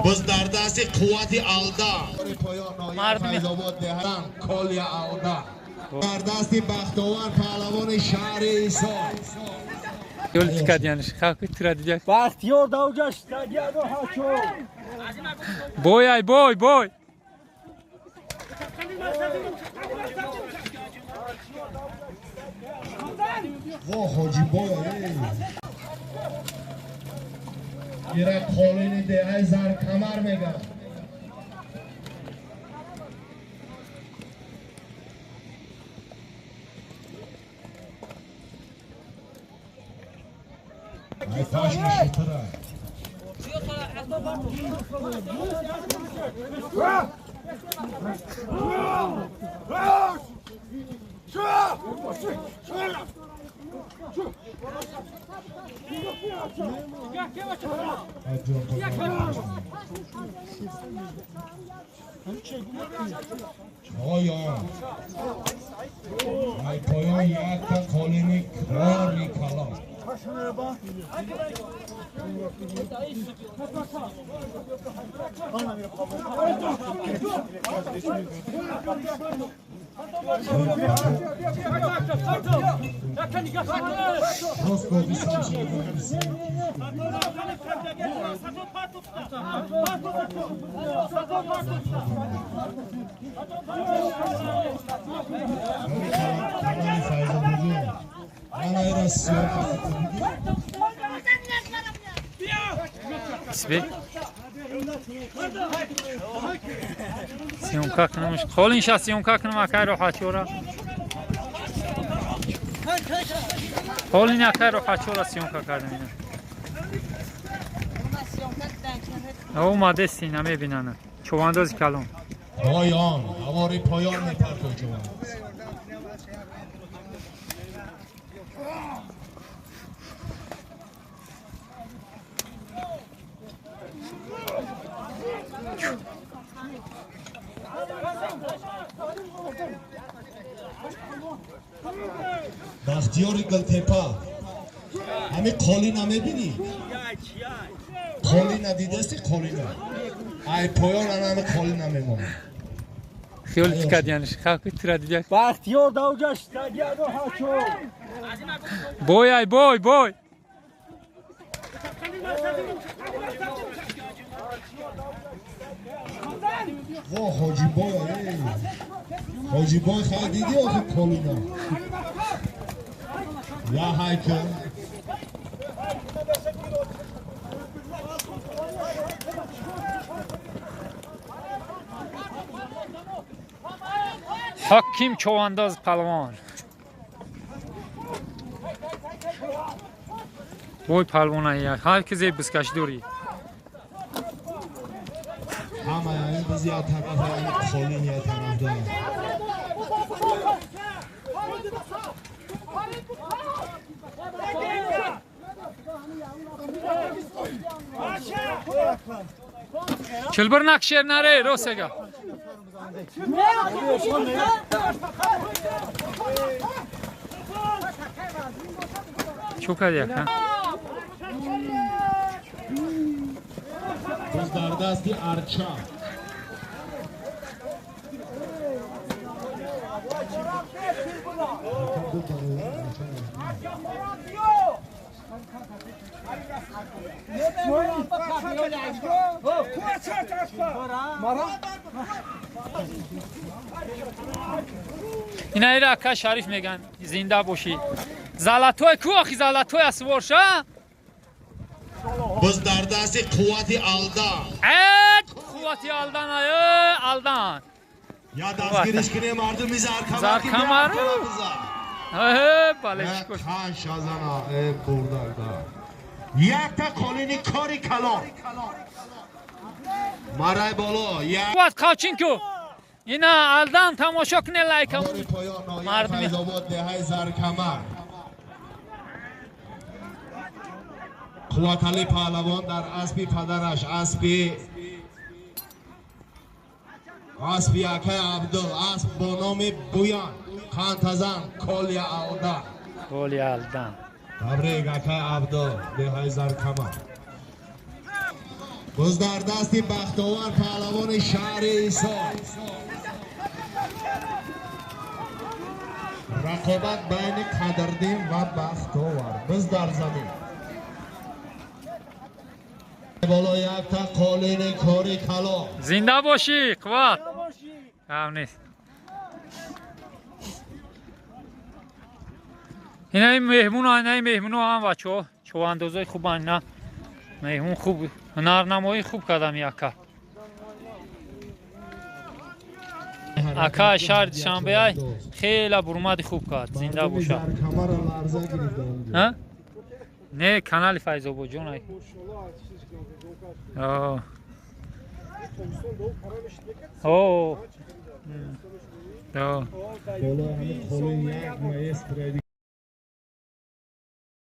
Боз дар дасти қуввати Алда. Файзобод деҳан Колия Алда. Дар дасти Бахтовар паҳлавони шаҳри Исо. Ёл тикадияниш хаки тира дидя. Бахтиёр давҷаш тагиаду ҳачо. Бой ай бой бой. Во ҳоҷи бой. Ира қолини деҳаи Заркамар меган. Ай пашми шутра. Поён. Ай поён якта қолини кори калон. Сбек. Съёмка кунамш. Қолинша съёмка кунам акай роҳатчора. Қолин акай роҳатчора съёмка кардам ина. Омадест ина мебинана. Чувандози калон. Поён, авори поён мепартои чувандоз. Бахтиёри Гултепа, ҳами қолина мебинӣ? Қолина дидасти қолина? Ай поён ана ҳами қолина мемонад. Хиёл тикадияниш хаки тира дидя. Бахтиёр давҷаш тагиаду ҳачо. Бой ай бой бой. Во ҳоҷи бой, ҳоҷи бой хай дидӣ охи қолина? Я хайка. Ҳоким чувандоз палвон. Бой палвон ай ҳар ки зеб бискаш дорӣ. Ҳама ин биз я тараф ин қолин я тараф дорад. Чилбир накшер наре росега. Чӯ кардяк ҳа? Боз дар дасти Арча. Ина ира ака Шариф меган зинда бошӣ. Золотой ку охи золотой асворша? Боз дар дасти қуввати Алда. Қуввати Алдан ай Алдан. Я дастгириш кунем мардуми Заркамар. Заркамар. Бале чикош. Шазана бурдага. Якта қолини кори калон. Марай боло. Қувват қавчин ку. Ина Алдан тамошо куне лайка. Мардуми Файзобод деҳаи Заркамар. Қувватали паҳлавон дар аспи падараш, аспи акай Абдул, асп бо номи Буян, қантазан Колия Алдан. Колия Алдан. Табрик акай Абдул, деҳаи Заркамар. Боз дар дасти Бахтовар паҳлавони шаҳри Ҳисор. Рақобат байни Қадрдин ва Бахтовар. Биз дар замин. Боло якта қолини кори калон. Зинда бошӣ, қувват. Гап нест. Инаи меҳмуно, инаи меҳмуно ҳам бачаҳо човандозои хубанд. Ина меҳмун хуб ҳунарнамоӣ хуб кардам яка. Ака шаҳри Душанбеай хела бурмади хуб кард. Зинда бошад. Камара ларза гирифта онҷо. Не, канали Файзободҷон ай. О. Боло ҳамин қолин як маэстро.